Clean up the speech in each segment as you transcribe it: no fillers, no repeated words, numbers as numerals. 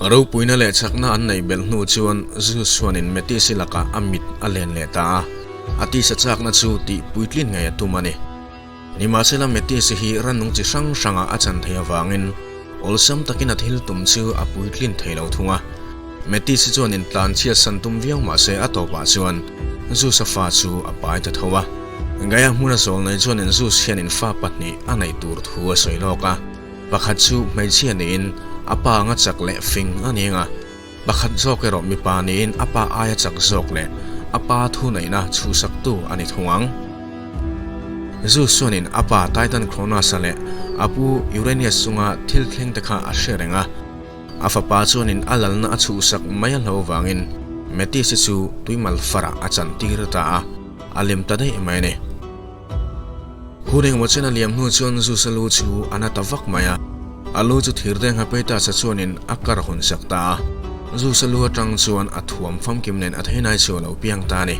Ropuina leh chakna an neih belh hnu chuan Zeus chuanin Metis-i lakah a mit a len leh ta a, a tisa chakna chu tih puitlin ngei a tum a ni. Nimahsela Metis-i hi rannung chi hrang hrangah a chan theih avangin awlsam takin a thil tum chu a puitlin thei lo thung a. Metis-i chuanin tlanchhiat san tum viau mahse a tawpah chuan Zeus-a fa chu a pai ta tho a. Gaia hmuna zawl nei chuanin Zeus hianin fa pahnih a neih tur thu a sawi lawk a. Pakhat chu hmeichhia niin a pa anga chak leh fing a ni ang a, pakhat zawk erawh mipa niin a pa aia chak zawk leh a pa thuneihna chhuhsaktu a ni thung ang. Zeus chuanin a pa Titan Cronus-a leh a pu Uranus chunga thil thleng te kha a hre reng a, a fapa chuanin a lalna a chhuhsak mai a hlo vangin Metis-i chu tuimal farah a chantir ta a, a lem ta daih mai a ni. Hun engmaw chen a liam hnu chuan Zeus-a lu chu a na ta vak mai a, a lu chu thirdeng Hapeitas-a chuanin a kar hawn sak ta a. Zeus-a lu atang chuan a thuam famkim nen a theinai chu a lo piang ta a ni.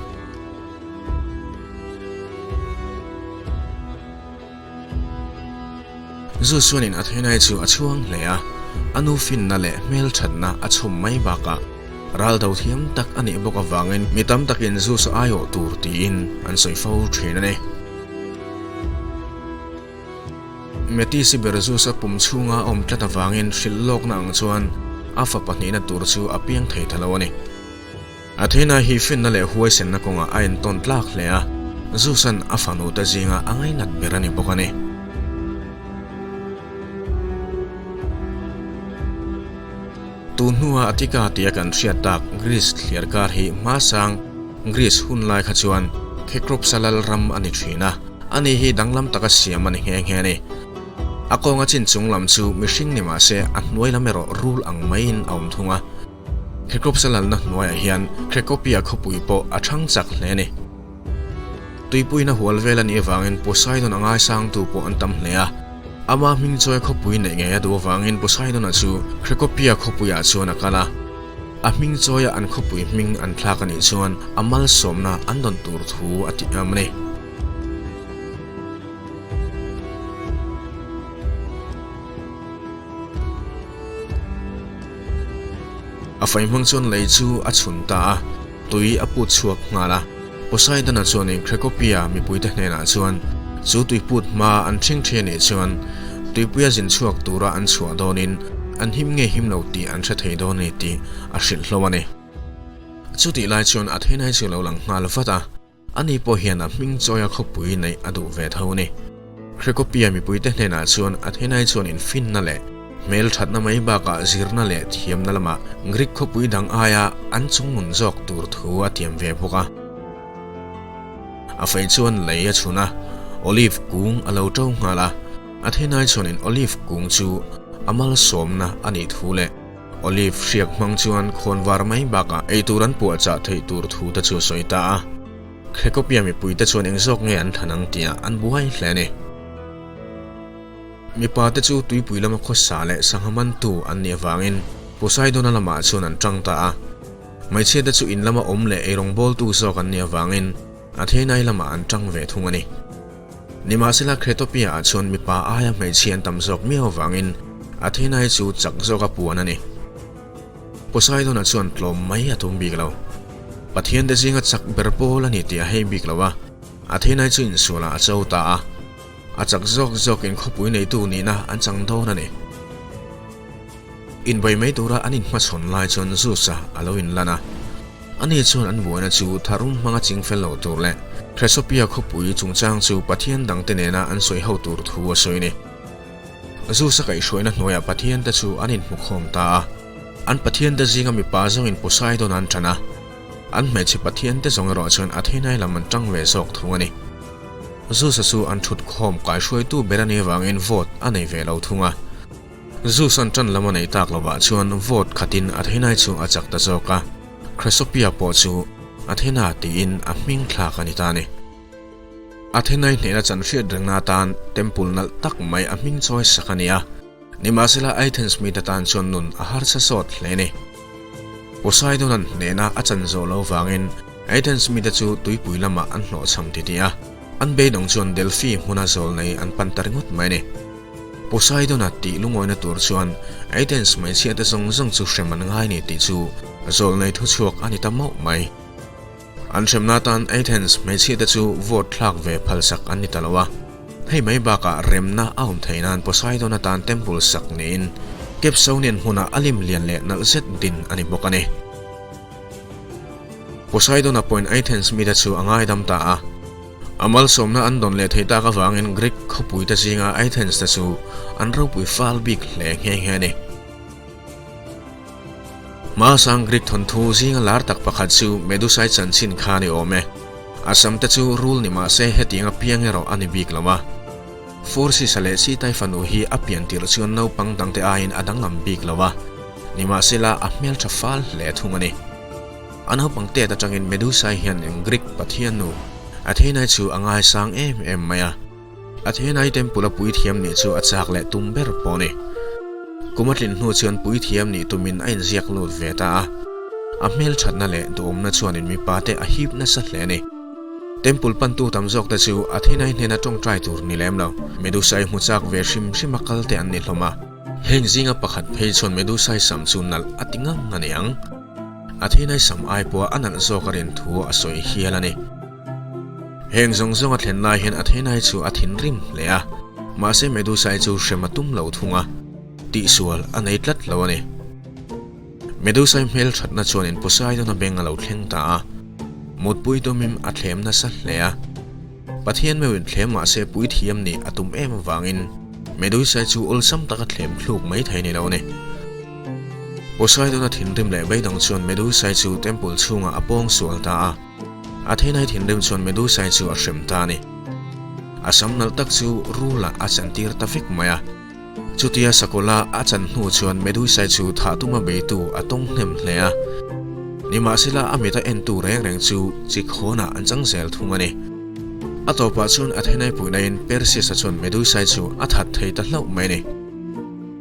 Zeus chuanin a theinai chu a chhuang hle a, a nu finna leh hmelthatna a chhawm mai bakah ral do thiam tak a nih bawk avangin mi tam takin Zeus aiawh tur tiin an sawi fo thin a ni. Metis-i ber Zeus a pum chhunga a awm tlat avangin hrilh lawkna ang chuan a fa pahnihna tur chu a piang thei ta lo a ni. Athena hi finna leh huaisenna kawngah a entawn tlak hle a, Zeus-a'n a fanute zinga a ngainat ber a ni bawk a ni. Tun hnua Attica tia kan hriat tak Greece thliar kar hi hmasang Greece hun lai kha chuan Kekropsa lal ram a ni thin a, ani hi danglam taka siam a ni nghe nghe a ni. A kawnga chin chung lam chu mihring ni mah se a hnuai lam erawh rul ang maiin a awm thung a. Kekropsa lalna hnuaiah hian Krekopia khawpui pawh a thang chak hle a ni. Tuipuina hual vel a nih avangin Poseidon a ngaisangtu pawh an tam hle a. Ama hming chawi khawpui neih ngei a duh avangin Poseidon-a chu Krekopia khawpuiah chuan a kal a. A hming chawia an khawpui hming an thlak a nih chuan a malsawmna an dawn tur thu a ti em a ni. A fai hmang chuan lei chu a chhun ta a, tui a put chhuak nghal a. Poseidon-a chuanin Krekopia mipuite hnenah chuan chu tui put hma an ṭhing ṭhi a nih chuan tuipuia zin chhuak tura an chhuah dawnin an him nge him lo tih an hre thei dawn a ni tih a hrilh hlauh a ni. Chutih lai chuan Athenai chu a lo lang nghal vat a. Ani pawh hian a hming chawia khawpui neih a duh ve tho a ni. Krekopia mipuite hnenah chuan Athenai chuan infinna leh hmelthatna mai bakah zirna leh thiamna lamah Greek khawpui dang aia an chungnun zawk tur thu a tiam ve bawk a. A fei chuan lei a chhun a, olive kung a lo to nghal a. Athenai chuanin olive kung chu a malsawmna a nih thu leh Olive hriak hmang chuan khawnvar mai bakah eitur an puahchah theih tur thu te chu a sawi ta a. Krekopia mipuite chuan eng zawk nge an thlan ang tihah an buai hle a ni. Mipa te chu tuipui lama khawsa leh sangha mantu an nih avangin Poseidon-a lamah chuan an tang ta a. Hmeichhia te chu in lama awm leh eirawngbawltu zawk an nih avangin Athenai lamah an tang ve thung a ni. Nimahsela Kretopia-ah chuan mipa aia hmeichhia an tam zawk miau avangin Athenai chu chak zawka puan a ni. Poseidon-a chuan tlawm mai a tum bik lo. Pathiante zinga chak ber pawl a ni tih a hei bik lo a, Athenai chu insualah a cho ta a. A chak zawk zawkin khawpui neitu nihna an chang dawn a ni. Inbei mai tura an inhmachhawn lai chuan Zeus-a a lo inlan a. Ani chuan an buaina chu tharum hmanga ching fel lo tur leh Thesopia khawpui chungchang chu pathian dangte nena an sawi ho tur thu a sawi a ni. Zeus-a kaihhruaina hnuaiah pathiante chu an inhmukhawm ta a. An pathiante zinga mipa zawngin Poseidon an ṭan a, an hmeichhe pathiante zawng erawh chuan Athenai lam an ṭang ve zawk thung a ni. Zeus-a chu an ṭhutkhawm kaihhruaitu ber a nih avangin vote a nei ve lo thung a. Zeus-a'n ṭan lam a neih tak lovah chuan vote khatin Athenai chu a chak ta zawk a, Chrysopia pawh chu Athena tiin a hming thlak a ni ta a ni. Athenai hnehna chan hriat rengna atan temple nalh tak mai a hming chawi sak a ni a, nimahsela Athens mite tan chuan nun a harsa sawt hle a ni. Poseidon-a'n hnehna a chan zawh lo vangin Athens mite chu tuipui lamah an hlawhchham titih a, an beidawng chuan Delphi hmuna zawlnei an pan ta ringawt mai a ni. Poseidon-a tih lungawina tur chuan Athens hmeichhiate zawng zawng chu hrem an ngai ni tih chu zawlnei thuchhuak a ni ta mauh mai. An hremna atan Athens hmeichhiate chu vote thlak ve phalsak an ni ta lo a. Hei mai bakah remna a awm theih nan Poseidon atan temple sak niin Kepsonian hmunah a lim lian leh nalh zet din a ni bawk a ni. Poseidon-a pawhin Athens mite chu a ngaidam ta a. A malsawmna an dawn leh theih tak avangin Greek khawpuite zinga Athens te chu an ropui fal bik hle nghe nghe a ni. Hmasang Greek thawnthu zinga lar tak pakhat chu Medusai chanchin kha a ni awm e. A sam te chu rul ni mah se hetiang a piang erawh a ni bik lo a. Forcisa leh Sitai fanu hi a pian tirh chuan naupang dangte aiin a danglam bik lo a, nimahsela a hmeltha fal hle thung a ni. A naupang tet atangin Medusai hian Greek pathiannu Athenai chu a ngaisang em em mai a. Athenai temple a puithiam nih chu a chak leh tum ber pawh a ni. Kum a tlin hnu chuan puithiam nih tumin a inziak lut ve ta a. A hmelthatna leh duhawmna chuanin mipate a hip nasa hle a ni. Temple pantu tam zawk te chu Athenai hnena tawngtai tur ni lem lo, Medusai hmu chak ve hrim hrim a kal te an ni hlawm a. Heng zinga pakhat phei chuan Medusai sam chu nalh a ti ngang a ni ang. Athenai sam ai pawha a nalh zawk a rin thu a sawi hial a ni. Heng zawng zawng a thlen lai hian Athenai chu a thinrim hle a, mahse Medusai chu hrem a tum lo thung a, tihsual a nei tlat lo a ni. Medusai hmel thatna chuanin Poseidon-a beng a lo thleng ta a, mutpui tumim a thlem nasa hle a. Pathian meuhin thlem mahse puithiam nih a tum em avangin Medusai chu awlsam taka thlem thluk mai thei ni lo a ni. Poseidon-a thinrim leh beidang chuan Medusai chu temple chhungah a pawng sual ta a. Athenai thinrim chuan Medusai chu a hrem ta a ni. A sam nalh tak chu rulah a chantir ta vek mai a. Chutia Sakawla a chan hnu chuan Medusai chu thah tuma beitu a tawng hnem hle a. Nimahsela a mit a entu reng reng chu chikhawnah an chang zel thung a ni. A tawpah chuan Athenai puihnain Perseus-a chuan Medusai chu a that thei ta hlauh mai a ni.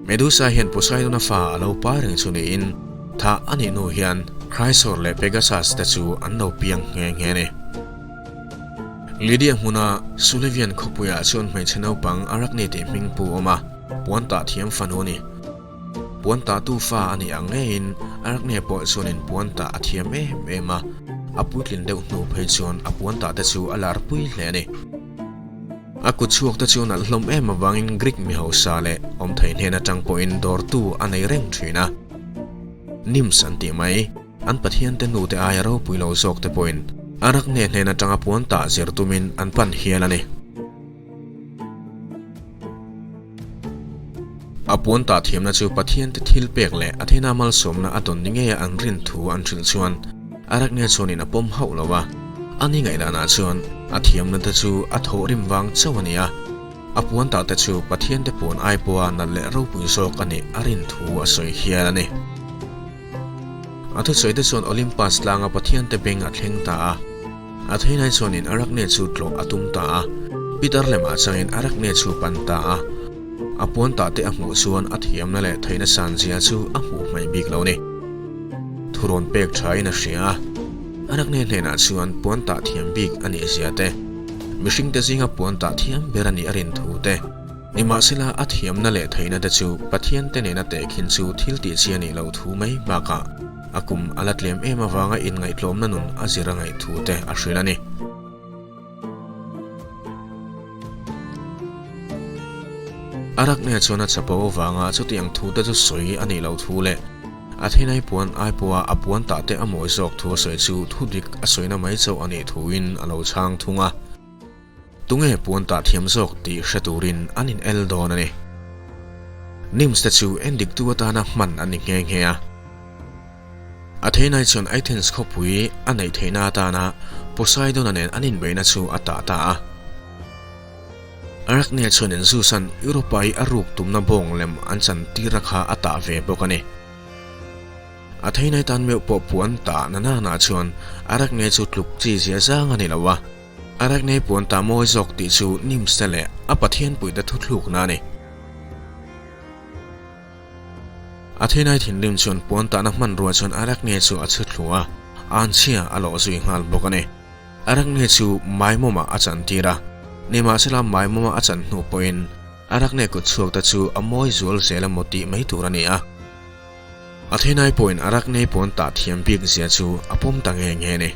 Medusa hian Poseidon-a fa a lo pai reng chu niin thah a nih hnu hian Chrysaor leh Pegasus te chu an lo piang nghe nghe a ni. Lydia hmuna Sulevian khawpuiah chuan hmeichhe naupang Arachne tih hming pu awm a, puan tah thiam fanu a ni. Puan tahtu fa a nih ang ngeiin Arachne pawh chuanin puan tah a thiam em em a, a puitlin deuh hnu phei chuan a puan tah te chu a larpui hle a ni. A kut chhuak te chu nalh hlawm em avangin Greek mi hausa leh awm thei hnen atang pawhin dawrtu a nei reng thin a. Nymphs an tih mai, an pathian te nu te aia ropui lo zawk te pawhin Arachne hnen atanga puan tah zir tumin an pan hial a ni. A puan tah thiamna chu pathian te thil pek leh Athena malsawmna a dawn ni ngeia an rin thu an hrilh chuan Arachne chuanin a pawm hauh lo a. A ni ngaihdanah chuan a thiamna te chu a thawh rim vang chauh a ni a, a puan tah te chu Pathian te puan ai pawha nalh leh ropui zawk a nih a rin thu a sawi hial a ni. A thusawi te chuan Olympus tlanga Pathian te beng a thleng ta a. Athenai chuanin Arachne chu tlawh a tum ta a, Peter lemah changin Arachne chu pan ta a. A puan tah te a hmuh chuan a thiamna leh theihna sanzia chu a hmuh hmaih bik lo ni. Thurawn pek thain a hria a, Arachne hnenah chuan puan tah thiam bik a nih zia te, mihringte zinga puan tah thiam ber a nih a rin thu te, nimahsela a thiamna leh theihna te chu Pathian te nena tehkhin chu thil tih chi a nih loh thu mai bakah a kum a la tlem em avanga inngaihtlawmna nun a zir a ngaih thu te a hrilh a ni. A rakne chuan a chapo avanga chutiang thu te chu sawi a nih loh thu leh a thinai puan ai pawha a puan tah te a mawi zawk thu a sawi chu thu dik a sawina mai chauh a nih thuin a lo chhang thung a. Tunge puan tah thiam zawk tih hre turin an in el dawn a ni. Nymphs te chu endiktu atana hman an ni nghe nghe a. Athenai chuan Athens khawpui a neih theihna atana Poseidon-a nen an inbeihna chu a tah ta a. Arachne chuanin Zeus-a'n Europa-i a ruk tumna bawng lem an chantirna kha a tah ve bawk a ni. Athenai tan meuh pawh puan tah na nana chuan Arachne chu tluk chi zia zang a ni lo a. Arachne puan tah mawi zawk tih chu Nymphs-te leh a pathianpuite thuthlukna a ni. A thinai thinrim chuan puan tahna hmanrua chuan Arachne chu a chhu thlu a, anchhia a lawh zui nghal bawk a ni. Arachne chu maimawmah a chantir a, nimahsela maimawma a chan hnu pawhin. Arachne kut chhuak te chu a mawi zual zel emaw tih mai tur a ni a. Athenai pawhin Arachne puan tah thiam bik zia chu a pawm ta nge nge a ni.